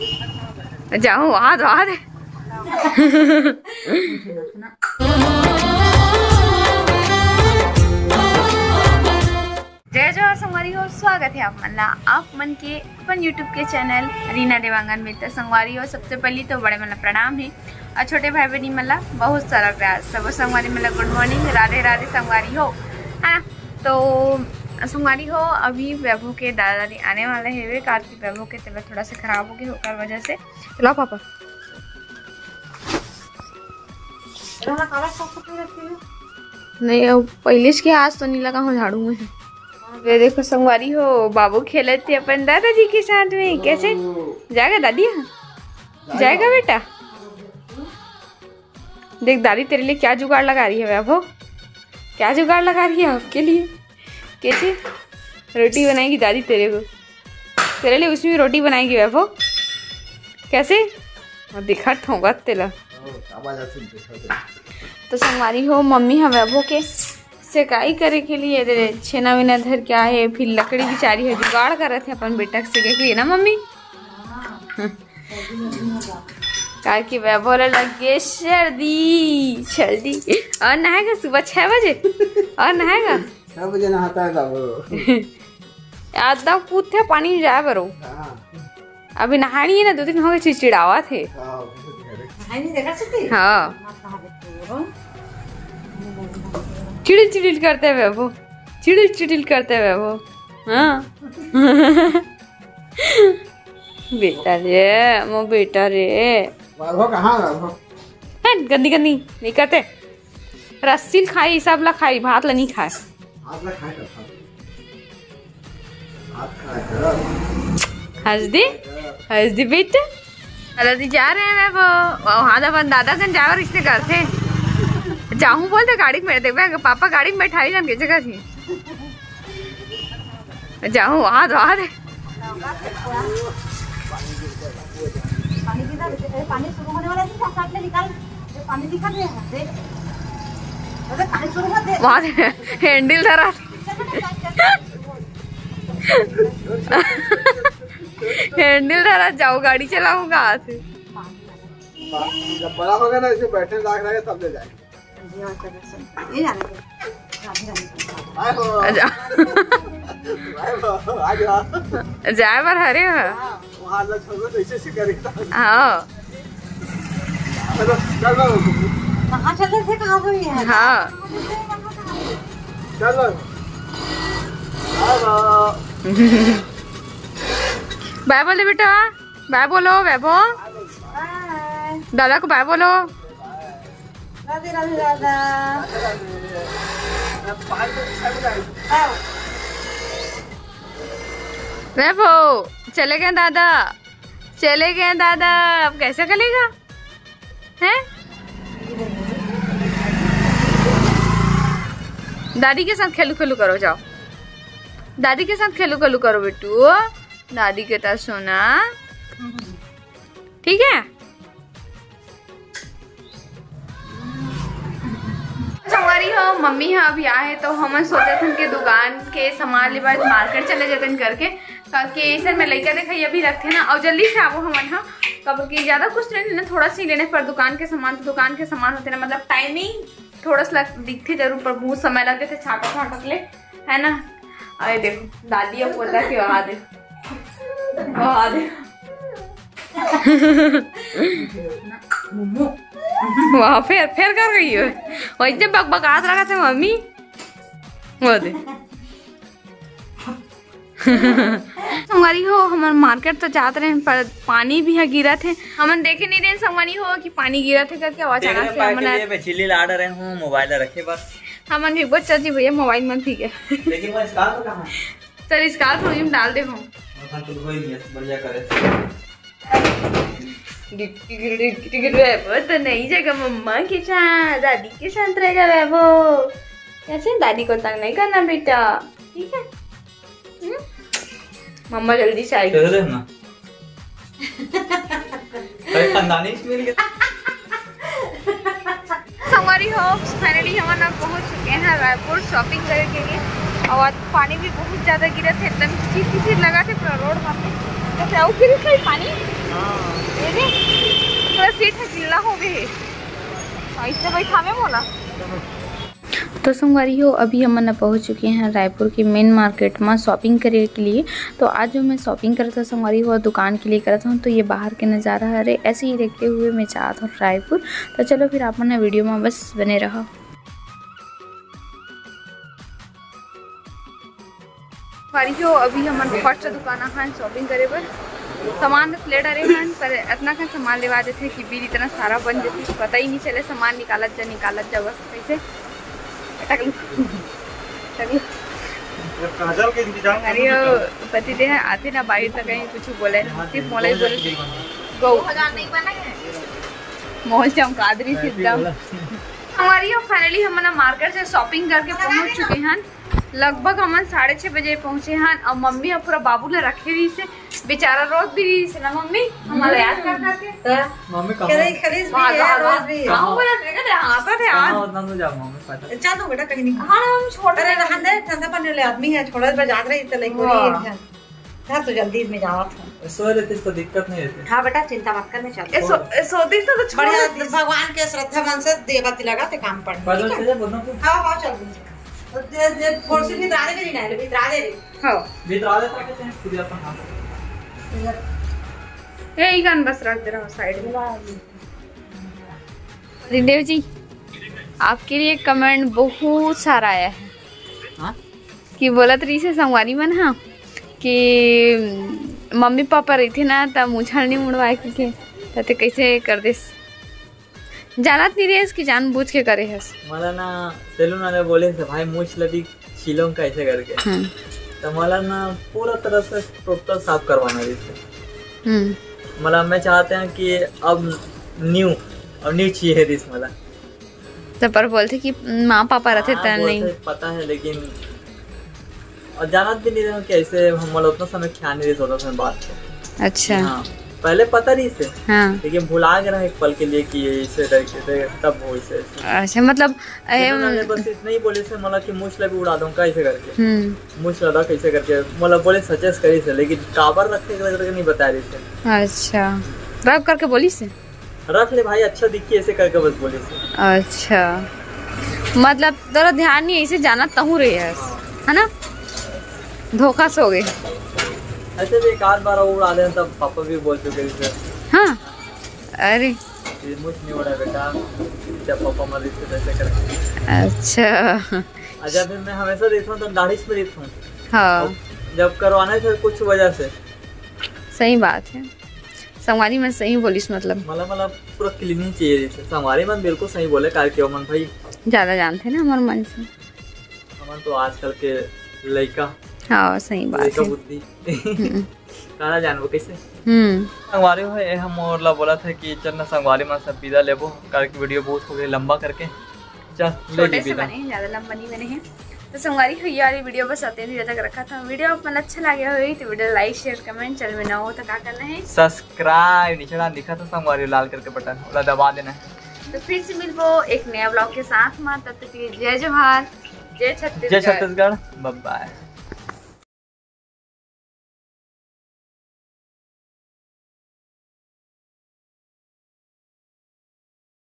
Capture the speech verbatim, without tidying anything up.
जाहूं, वहां तो आ दे। जय जोहार संगवारी हो, स्वागत है आप मन ला, आप मन के अपन YouTube के चैनल रीना देवांगन में। तो संगवारी हो, सबसे पहली तो बड़े मन ला प्रणाम है और छोटे भाई बहनी मन ला बहुत सारा प्यार। सब संगवारी मन ला गुड मॉर्निंग, राधे राधे संगवारी हो। हाँ, तो संगवारी हो, अभी वैभव के दादा दादी आने वाले हेवे, काबर कि वैभव के तबीयत थोड़ा सा खराब हो गई, ओकर वजह से। चलो पापा। नहीं, अब पहले के आज तो नहीं लगा हूँ झाड़ू में। ये देखो संगवारी हो, बाबू खेलत हे अपन दादाजी के साथ में। कैसे जाएगा दादी? हाँ, जाएगा बेटा। देख दादी तेरे लिए क्या जुगाड़ लगा रही है वैभव, क्या जुगाड़ लगा रही है आपके लिए। कैसे रोटी बनाएगी दादी तेरे को, तेरे लिए उसमें रोटी बनाएगी वैभव। कैसे? वो दिखा ठोंगा तेला। तो संगवारी हो, मम्मी ह वैभव के सेकाई करे के लिए दे छेना वेना धर के आए हे, फिर लकड़ी बिचारी ह जुगाड़ करत हे अपन बेटा के सेके के लिए ना मम्मी। काहे कि वैभव ला लगे सर्दी, सर्दी। और नहाएगा सुबह छह बजे, और नहाएगा। छह बजे नहाता है बाबू। आधा कूद थे पानी में जाए बरो। हाँ। अभी नहानी है ना, दो दिन हो गए चिड़चिड़ावा थे। हाँ, वो तो कह रहे। नहाई नहीं देखा सकती? हाँ। मत नहा देखते हो। चिड़िल चिड़िल करते हुए वो, चिड़िल चिड़िल करते हुए वो। हाँ। बेटा रे, मो बेटा रे। वैभव कहाँ है वैभव? हट, गंदी गंदी नहीं करते। रस्सी ल खाई, सब ला खाई, भात ला नहीं खाए। भात ला खाए कर, भात। भात खाए कर। हंस दे, हंस दे बेटा। दादाजी जा रहे हैं वो, वहाँ अपन दादा कन जावर इसने करते। जाहूँ बोलते गाड़ी में, देखबे पापा गाड़ी में बैठा ही जान के जगह थी। जाहूँ, वहाँ तो आ रहे। पानी किधर? ए, पानी शुरू होने वाला है, तो फटाफट ले निकाल। ये पानी दिखा दे, देख। अरे, पानी शुरू मत दे। वहाँ से हैंडल धरा। हैंडल धरा, जाओ, गाड़ी चलाऊंगा आज। जब बड़ा होगा ना, इसे बैठने लायक रहेगा, तब ले जाएंगे। ये जाने दे। राधे राधे। आए हो। अच्छा। आए हो, आ गया। जाए बर हरे हो। हाँ, वहाँ अलग छोड़ दो, तो इसे से करेगा। हाँ। चलो, चल बाबू। कहाँ चले थे, कहाँ से हुई है? हाँ। चल बाबू। बाय बाय। बाय बोले बेटा, बाय बोलो वैभव। बाय। दादा को बाय बोलो। राधे राधे दादा। हाँ। वैभव, चले गए दादा, चले गए दादा, अब कैसे चलेगा? हैं? दादी के साथ खेलू खेलू करो, जाओ। दादी के साथ खेलू खेलू करो बेटू, दादी के साथ सोना। ठीक है? संगवारी हो, मम्मी ह अभी आहे तो हमन सोचत हन के दुकान के सामान लेबर मार्केट चले जतन करके, काबर कि ऐसे में लइका देखा अभी रखथे ना, और जल्दी से आबो हमन ह, काबर कि ज्यादा कुछ नहीं लेना, थोड़ा सा ही लेना, पर दुकान के सामान तो दुकान के सामान होते ना, मतलब टाइमिंग थोड़ा सा लग-, दिखथे जरूर, पर बहुत समय लग जाथे छाटत छाटत ले, है ना। अरे देखो दादी अब बोलता कि वहा दे, वहा दे। मोमो। वाह, फेर, फेर कर गई हो। वैसे बकबकात रहा थे मम्मी। वो दे। संगवारी हो, हमन मार्केट तो जात रहे, पर पानी भी ह गिरत हे। हमन देखे नहीं रहे संगवारी हो कि पानी गिरत हे करके, अचानक से हमन चिल्ली ला रहे हूँ मोबाइल रखे बस। हमन भी बच्चा जी भैया मोबाइल मन ठीक है। लेकिन वो स्कार्फ कहाँ है? चल, स्कार्फ में डाल दे हम। अपन तो धोई लिया, बढ़िया करे। डिग, डिग, डिग, डिग, वैभव तो नहीं जाएगा मम्मा के साथ, दादी के साथ रहेगा वैभव। कैसे? दादी को तंग नहीं करना बेटा, ठीक है? हम्म? मम्मा जल्दी से आएगी। चल रहे हैं ना। भाई खानदानी मिल गया। संगवारी हो, finally हमन अब पहुंच चुके हैं रायपुर shopping करे के लिए। और आज पानी भी बहुत ज्यादा गिरत हे, एकदम किचिर किचिर लगत हे पूरा रोड में। तो क्या वो गिरत हे पानी? ये दे, पूरा सीट ह गिल्ला हो गए हे। हाँ, इससे भाई थामे मोला। तो संगवारी हो, अभी हमन ह पहुँच चुके हैं रायपुर के मेन मार्केट में शॉपिंग करे के लिए। तो आज जो मैं शॉपिंग करत हूँ संगवारी हो, दुकान के लिए करत हूँ, तो ये बाहर के नज़ारा हरे, ऐसे ही देखते हुए मैं जात हूँ रायपुर। तो चलो फिर आप मन वीडियो में बस बने रहो। संगवारी हो, अभी हमन फर्स्ट दुकान आहान शॉपिंग करे बर। सामान बस ले डरे हन, पर इतना कन सामान लेवा देथे कि बिल इतना सारा बन जथे, पता ही नहीं चले, सामान निकालत जा, निकालत जा, बस कैसे टकलू, टकलू। काजल के इंतजाम अरे, ओ पति देह आते ना बाहर तक कहीं कुछ बोले, सिर्फ मोला ही बोले, "गो।" मोहन चमकादरी सिद्धम। संगवारी हो, finally हमन मार्केट से शॉपिंग करके पहुंच चुके हन। लगभग हमन साढ़े छह बजे पहुंचे हन, और मम्मी ह पूरा बाबू ला रखे रहिस हे, बेचारा रोत भी रहिस हे ना मम्मी, हमला याद कर करके। त मम्मी कहाँ? खरीद, खरीद भी भागा, है, भागा। रोज भी है। कहाँ बोला थे, कहते हाँ, तो थे, हाँ। कहाँ उतना तो जाओ मम्मी, पता। चल दो बेटा, कहीं नहीं। हाँ, हम छोड़ अरे, रहे हैं। रहन दे, ठंडा पानी ले आदमी है, छोड़ा पर जात रही, तो नहीं कोई वाह। एक है। घर तो जल्दी में जावत हूँ। सो लेते तो दिक्कत नहीं रहती। हाँ बेटा, चिंता मत कर, मैं चल ए, सो-, ए, सोती तो, तो छोड़ बढ़िया देती। भगवान के श्रद्धा मन से देवती लगा ते काम पड़, पैदल ठीक है? चले, बोलना तो। हाँ, हाँ, चल दूँ। तो दे, दे, फोर्स भी इतरा दे, नहीं, नहीं, इतरा दे रे। हाँ। भी इतरा दे, ताकि तैं खुद अपन हाथ। ए, इगन बस रख दे रहा हूँ साइड में। रिदेव जी, आपके लिए कमेंट बहुत सारा आया है। हाँ? कि बोलत रहिस हे संगवारी मन ह कि मम्मी पापा रहिथे ना, त मुछल नहीं मुड़वाए के, त ते कैसे कर देस? जानत नहीं रहिस कि जानबूझ के करे हस। मोला ना सैलून वाले बोले से, "भाई, मूछ ल भी छीलों कैसे करके।" हम्म। तो मोला ना पूरा तरह से टोटल साफ करवाना रहिस हे। हम्म। मतलब मैं चाहते हैं कि अब न्यू, अब न्यू चाहिए रहिस मोला। तो पर बोलथे कि माँ पापा रथे हाँ, त बोलथे, नहीं। पता है, लेकिन और जानत भी नहीं रहे कि ऐसे हम मतलब उतना समय ख्याल नहीं रहे, सोलह समय बाद से। अच्छा। हाँ, पहले पता रहिस हे, हाँ। लेकिन भुला गया एक पल के लिए कि ऐसे करके थे, तब वो ऐसे, ऐसे। अच्छा, मतलब, तो एम, उन्होंने बस इतना ही बोले से, मतलब कि मूछ ला भी उड़ा दूंगा ऐसे करके। हम्म। मूछ ला कैसे करके, मतलब बोले सजेस्ट करिस हे, लेकिन काबर रखे करके नहीं बता रहिस हे। अच्छा, रब करके बोलिस हे? रख ले भाई, अच्छा दिखी ऐसे करके बस बोलिस हे। अच्छा, मतलब तोरा ध्यान नहीं, ऐसे जाना तहूँ रहे हस, है ना? धोखा से हो गए। ऐसे भी एक आध बार और उड़ा दें, तब पापा भी बोल चुके थे। हाँ, अरे। ये मूछ नहीं उड़ा बेटा, जब पापा मर रहे थे, वैसे कर। अच्छा। अच्छा, फिर मैं हमेशा देता हूँ तो दाढ़ी में देता हूँ। हाँ। जब करवाना है तो कुछ वजह से। सही बात है। संगवारी मन सही बोलिस, मतलब। मतलब, मतलब पूरा क्लीनिंग चाहिए जैसे। संगवारी मन बिल्कुल सही बोले, काहे कि ओमन भाई ज्यादा जानथे ना हमर मन से। हमन तो आजकल के लइका। हाँ, सही बात लइका है। बुद्धि। हम्म। काला जानबो कैसे? हम्म। संगवारी हो, ए हम मोर ला बोलत हे कि चल ना संगवारी मन से विदा लेबो, काहे कि वीडियो बहुत हो गई लंबा करके। चल, ले छोटे जी से विदा। बने हैं, ज्यादा लंबा नहीं बने हैं। तो संगवारी हो, ये वाली वीडियो बस अतने देर तक रखा था। वीडियो आप मन अच्छा लगे हो तो video like, share, comment, channel में नवा हो तो का करना है? Subscribe, नीचे डाल दिखा था संगवारी लाल करके बटन, ओला दबा देना है। तो फिर से मिलबो एक नया vlog के साथ में, तब तक के लिए जय जोहार, जय छत्तीसगढ़। जय छत्तीसगढ़, bye bye।